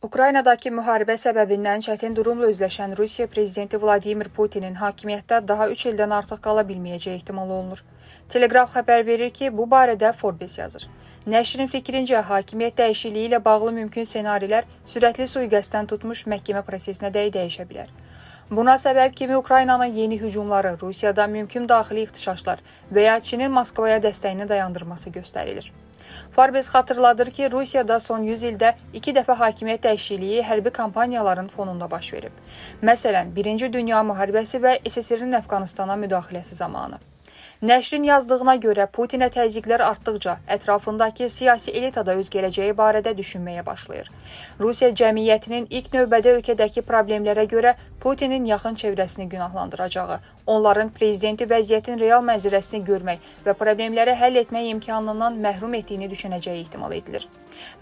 Ukraynadakı müharibə səbəbindən çətin durumla üzləşən Rusiya prezidenti Vladimir Putinin hakimiyyətdə daha 3 ildən artıq qala bilməyəcəyi ehtimal olunur. Telegraf xəbər verir ki, bu barədə Forbes yazır. Nəşrin fikrincə, hakimiyyət dəyişikliyi ilə bağlı mümkün ssenarilər sürətli sui-qəsddən tutmuş məhkəmə prosesinə dək dəyişə bilər. Buna səbəb kimi Ukraynanın yeni hücumları, Rusiyada mümkün daxili ixtişaşlar və ya Çinin Moskvaya dəstəyini dayandırması göstərilir. Forbes xatırladır ki, Rusiyada son 100 ildə 2 dəfə hakimiyyət dəyişikliyi hərbi kampaniyaların fonunda baş verib. Məsələn, Birinci Dünya müharibəsi və SSR-in Əfqanıstana müdaxiləsi zamanı. Nəşrin yazdığına görə, Putinə təzyiqlər artdıqca ətrafındakı siyasi elita da öz gələcəyi barədə düşünməyə başlayır. Rusiya cəmiyyətinin ilk növbədə ölkədəki problemlərə görə Putinin yaxın çevrəsini günahlandıracağı, onların prezidenti vəziyyətin real mənzərəsini görmək və problemləri həll etmək imkanından məhrum etdiyini düşünəcəyi ehtimal edilir.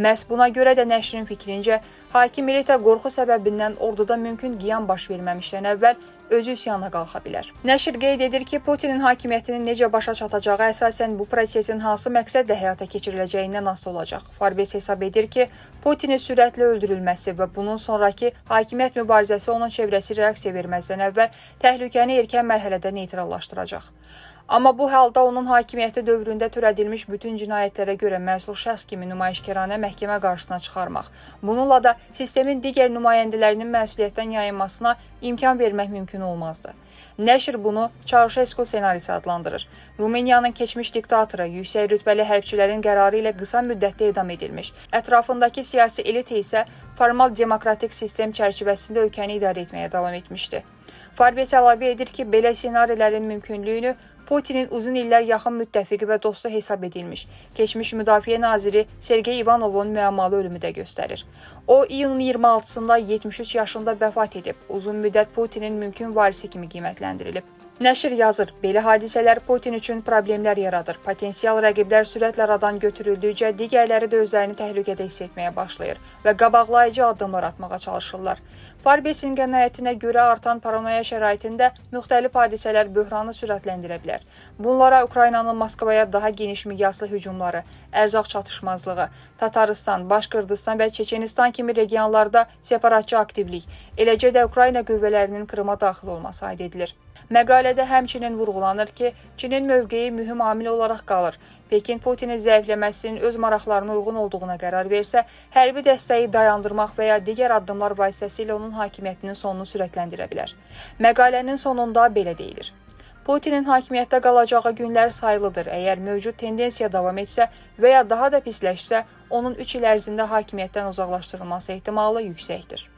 Məhz buna görə də nəşrin fikrincə, hakim elita qorxu səbəbindən orduda mümkün qiyam baş verməmişdən əvvəl özü üsyana qalxa bilər. Nəşr qeyd edir ki, Putinin hakimiyyətinin necə başa çatacağı əsasən bu prosesin hansı məqsədlə həyata keçiriləcəyindən asılı olacaq. Forbes hesab edir ki, Putinin sürətlə öldürülməsi və bunun sonrakı hakimiyyət mübarizəsi onun çevrəsi reaksiya verməzdən əvvəl təhlükəni erkən mərhələdə neytrallaşdıracaq. Amma bu halda onun hakimiyyəti dövründə törədilmiş bütün cinayətlərə görə məsul şəxs kimi nümayişkaranə məhkəmə qarşısına çıxarmaq, bununla da sistemin digər nümayəndələrinin məsuliyyətdən yayınmasına imkan vermək mümkün olmazdı. Nəşr bunu Çauşesku ssenarisi adlandırır. Rumıniyanın keçmiş diktatoru yüksək rütbəli hərbçilərin qərarı ilə qısa müddətdə edam edilmiş. Ətrafındakı siyasi elita isə formal demokratik sistem çərçivəsində ölkəni idarə etməyə davam etmişdi. Forbes əlavə edir ki, belə ssenarilərin mümkünlüyünü Putinin uzun illər yaxın müttəfiqi və dostu hesab edilmiş keçmiş müdafiə naziri Sergey İvanovun müəmmalı ölümü də göstərir. O, iyunun 26-sında 73 yaşında vəfat edib. Uzun müddət Putinin mümkün varisi kimi qiymətləndirilib. Nəşr yazır, belə hadisələr Putin üçün problemlər yaradır. Potensial rəqiblər sürətlə aradan götürüldükcə digərləri də özlərini təhlükədə hiss etməyə başlayır və qabaqlayıcı addımlar atmağa çalışırlar. Forbesin qənaətinə görə, artan paranoya şəraitində müxtəlif hadisələr böhranı sürətləndirə bilər. Bunlara Ukraynanın Moskvaya daha geniş miqyaslı hücumları, ərzaq çatışmazlığı, Tatarıstan, Başqırdistan və Çeçenistan kimi regionlarda separatçı aktivlik, eləcə də Ukrayna qüvvələrinin Krıma daxil olması aid edilir. Məqalədə həmçinin vurğulanır ki, Çinin mövqeyi mühüm amil olaraq qalır. Pekin Putinin zəifləməsinin öz maraqlarına uyğun olduğuna qərar versə, hərbi dəstəyi dayandırmaq və ya digər addımlar vasitəsilə onun hakimiyyətinin sonunu sürətləndirə bilər. Məqalənin sonunda belə deyilir: Putinin hakimiyyətdə qalacağı günlər sayılıdır. Əgər mövcud tendensiya davam etsə və ya daha da pisləşsə, onun 3 il ərzində hakimiyyətdən uzaqlaşdırılması ehtimalı yüksəkdir.